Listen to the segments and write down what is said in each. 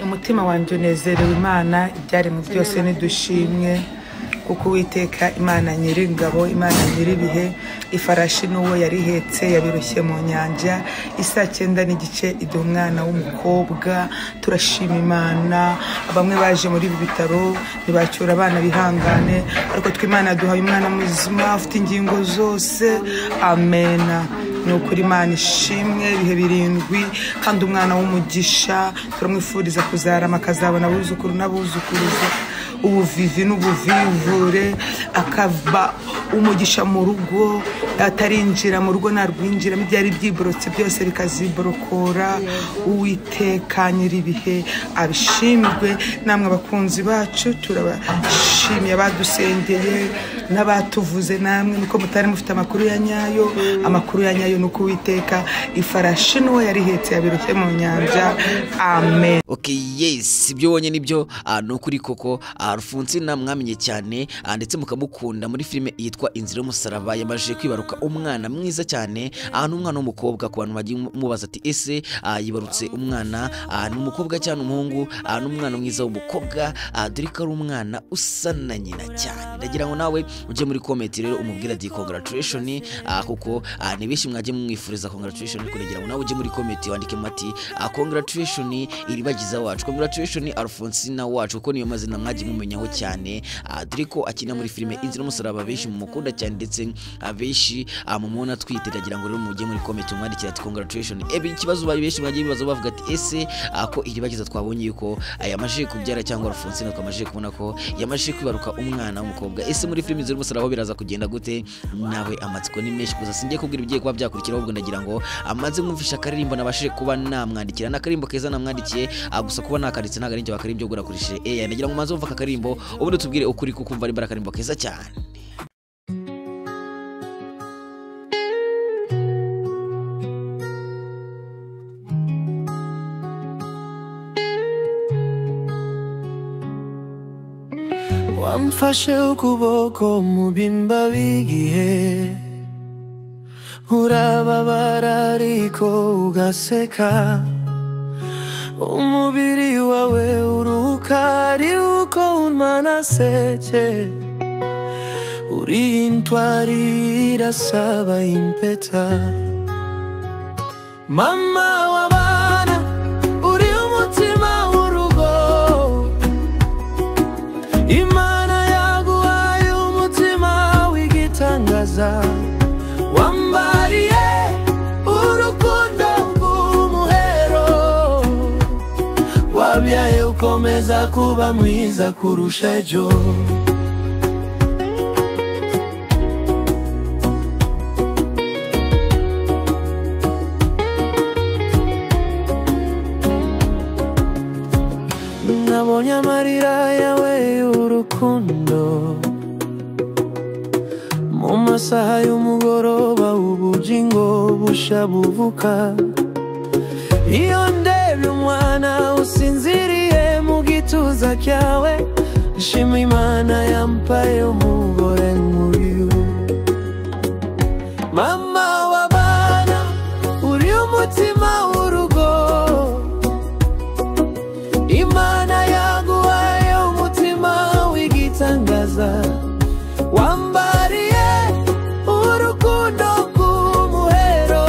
Umutima wanjye unezerewe Imana, ibyaremwe byose nidushimwe, kuko Uwiteka Imana nyiringabo, Imana nyiribihe, ifarashi n'uwo yarihetse yabiroshye mu nyanja. Isaa 9:15 iduha umwana w'umukobwa. Turashima Imana. Bamwe baje muri ibi bitaro ntibacyura abana, bihangane, ariko twe Imana yaduhaye umwana muzima ufite ingingo zose. Amena. Ni ukuri Imana ishimwe ibihe 7, kandi umwana w'umugisha. Turamwifuriza kuzarama akazabona abuzukuru n'abuzukuruza, ubuvivi n'ubuvivure, akaba umugisha mu rugo, atarinjira mu rugo narwinjiramo, ibyari byiborotse byose bikaziborokora. Uwiteka nyiribihe abishimirwe. Namwe abakunzi bacu turabashimiye, abadusengeye n'abatuvuze namwe, nuko mutari mufite amakuru ya nyayo. Amakuru ya nyayo nuko Uwiteka ifarashi n'uwo yarihetse yabiroshye mu nyanja. Amen. Okay, yes, ibyo wonye nibyo nukuri koko. Alphonsine mwamenye cyane ndetse mukamukunda muri filime yitwa Inzira y'Umusaraba. Yamaje kwibaruka umwana mwiza cyane, n'umwana w'umukobwa. Ku bantu bagiye mubaza ati ese yibarutse umwana ni umukobwa cyane umuhungu? N'umwana mwiza w'umukobwa, dore ko ari umwana usa na nyina cyane. Ndagira ngo nawe ujye muri comment rero umubwira ati congratulation, kuko ni benshi mwagiye mumwifuriza congratulation. Kugira ngo nawe ujye muri comment wandike mati congratulation Iribagiza wacu, congratulation Alphonsine wacu, kuko niyo mazina mwagiye mumenyaho cyane, dore ko akina muri filime Inzira y'Umusaraba, benshi mumukunda cyane ndetse abenshi mumubona twite. Ndagira ngo rero mujye muri comment umwandikira ati congratulation. Ebe ikibazo bari benshi mwagiye bibazo bavuga ati ese ko Iribagiza twabonye yuko yamaje kubyara, cyangwa Alphonsine twamaje kubona ko yamaje kwibaruka umwana w'umukobwa, ese muri filime Inzira y'Umusaraba biraza kugenda gute? Nawe amatsiko ni menshi, gusa singiye kubwira ibigiye kuba byakurikira, ahubwo ndagira ngo amaze mwumvisha akaririmbo nabashije kuba namwandikira, n'akarimbo keza namwandikiye, gusa kuba nakaritse ntago ari njye wakarimbye, ubwo nakoresheje AI. Ndagira ngo maze umva akaririmbo ubundi tubwire ukuri, kuko umva ari akarimbo keza cyane. Wamfashe ukuboko mu bimba b'igihe, urababara ariko ugaseka, umubiri wawe uruhuka ariko unmanaseke, uri intwari irasaba impeta. Mama w'abana uri umutima w'urugo, Imana yaguhaye umutima w'igitangaza, wambariye urukundo rw'umuhero, wabyaye ukomeza kuba mwiza kurusha ejo. Nabonye amarira yawe y'urukundo mu masaha y'umugoroba, ubugingo busha buvuka. Iyo ndebye umwana usinziriye mu gituza cyawe, nshima Imana yampaye umugore nk'uyu. Mama w'abana uri umutima w'urugo, Imana yaguhaye umutima w'igitangaza, wambariye urukundo rw'umuhero,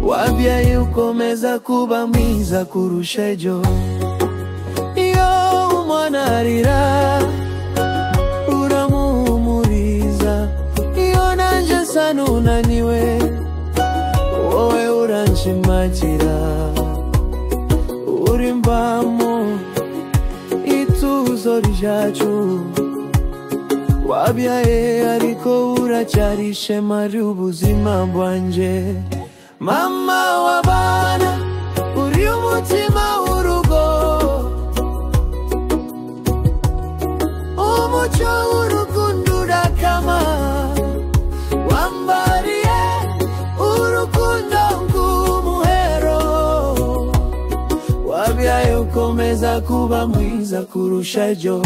wabyaye ukomeza kuba mwiza kurusha ejo. Iyo umwana arira uramuhumuriza, iyo nanje nsa n'unaniwe wowe uranshimagira, uri mbamo ituzo ryacu, wabyaye ariko uracyari ishema ry'ubuzima bwanjye. Mama w'abana uri umutima w'urugo, umucyo w'urukundo urakama, wambariye urukundo rw'umuhero, wabyaye ukomeza kuba mwiza kurusha ejo.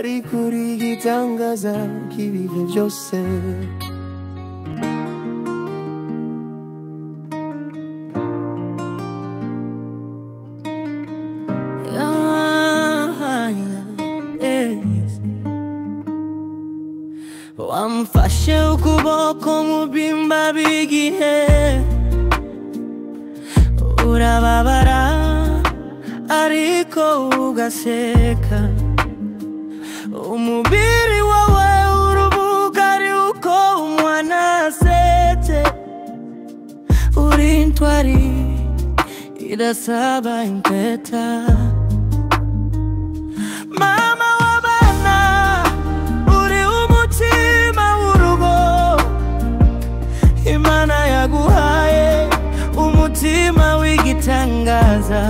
Ariko uri igitangaza k'ibihe byose. Wamfashe ukuboko mu bimba b'igihe, urababara ariko ugaseka. Umubiri wawe urubuga ari uko umwana asetse. Uri intwari idasaba impeta. Mama w'abana, uri umutima w'urugo. Imana yaguhaye umutima w'igitangaza.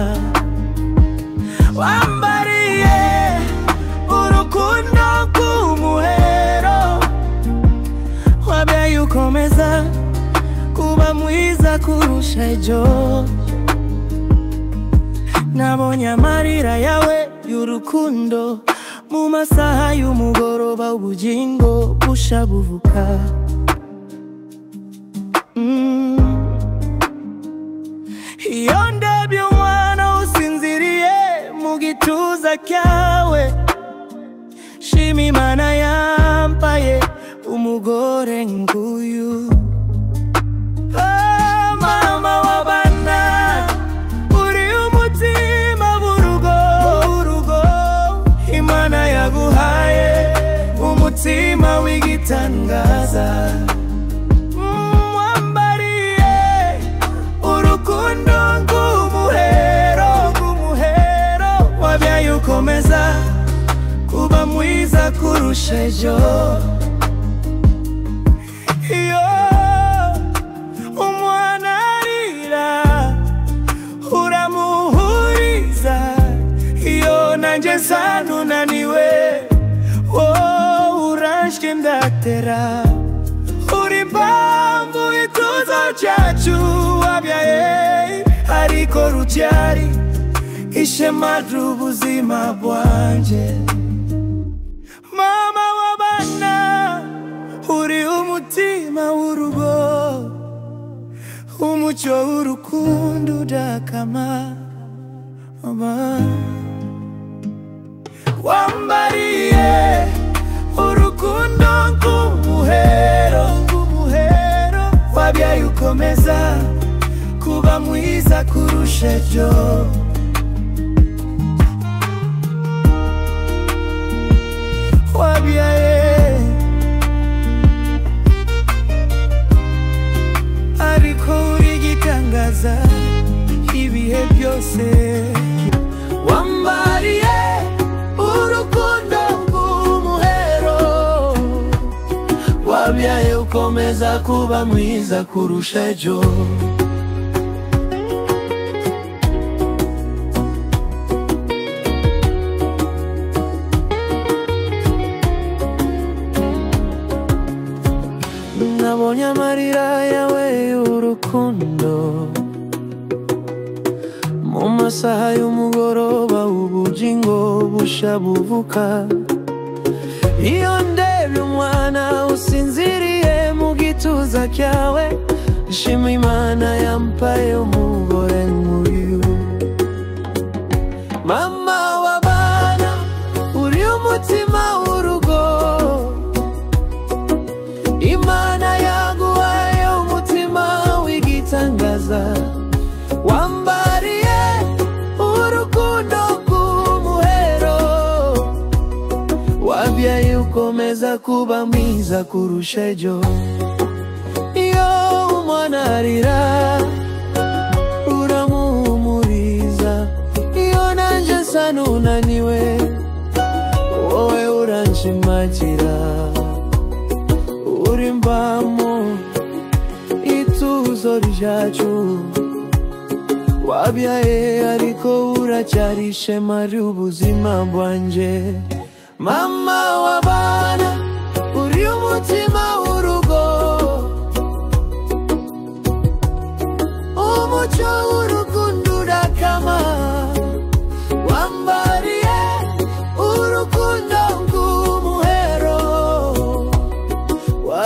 Wambariye urukundo k'umuhero, wabyaye ukomeza kuba mwiza kurusha ejo. Nabonye amarira yawe y'urukundo mu masaha y'umugoroba, ubugingo busha buvuka. Iyo ndebye umwana usinziriye mu gituza cyawe, shima Imana yampaye umugore nguyu. Oh, mama w'abana, uri umutima w'urugo. Imana yaguhaye umutima w'igitangaza. Wambariye urukundo rw'umuhero, wabyaye ukomeza kuba mwiza kurusha ejo. Iyo umwana arira uramuhuriza, iyo nanjye nsa nunaniwe wowe uranshye ndatera. Uri impamvu ituzo cyacu wabyaye ariko rucyari ishema ry'ubuzima bwanjye. Mama w'abana, uri umutima w'urugo, umucyo w'urukundo udakama. Wambariye urukundo rw'umuhero, wabyaye ukomeza kuba mwiza kurusha ejo. Wabyaye ariko uri igitangaza ibihe byose. Wambariye urukundo rw'umuhero, wabyaye ukomeza kuba mwiza kurusha ejo. Nabonye amarira yawe y'urukundo mu masaha y'umugoroba, ubugingo busha buvuka. Iyo ndebye umwana usinziriye mu gituza cyawe, nshima Imana yampaye umugore nk'uyu. Mama w'abana, uri umutima w'urugo. Imana yaguhaye umutima w'igitangaza. Wambariye urukundo rw'umuhero, wabyaye ukomeza kuba mwiza kurusha ejo. Iyo umwana arira uramuhumuriza, iyo nanjye nsa nunaniwe wowe uranshimagira. Uri mbamo ituzo ryacu, wabyaye ariko uracyari ishema ry'ubuzima bwanjye. Mama w'abana, uri umutima w'urugo, umucyo w'urukundo urakama. Wambariye urukundo.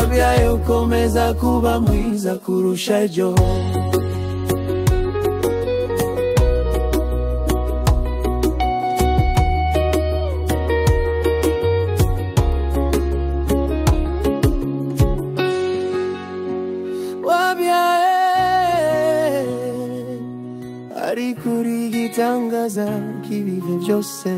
Wabyaye ukomeza kuba mwiza kurusha ejo. Wabyaye ariko uri igitangaza k'ibihe byose.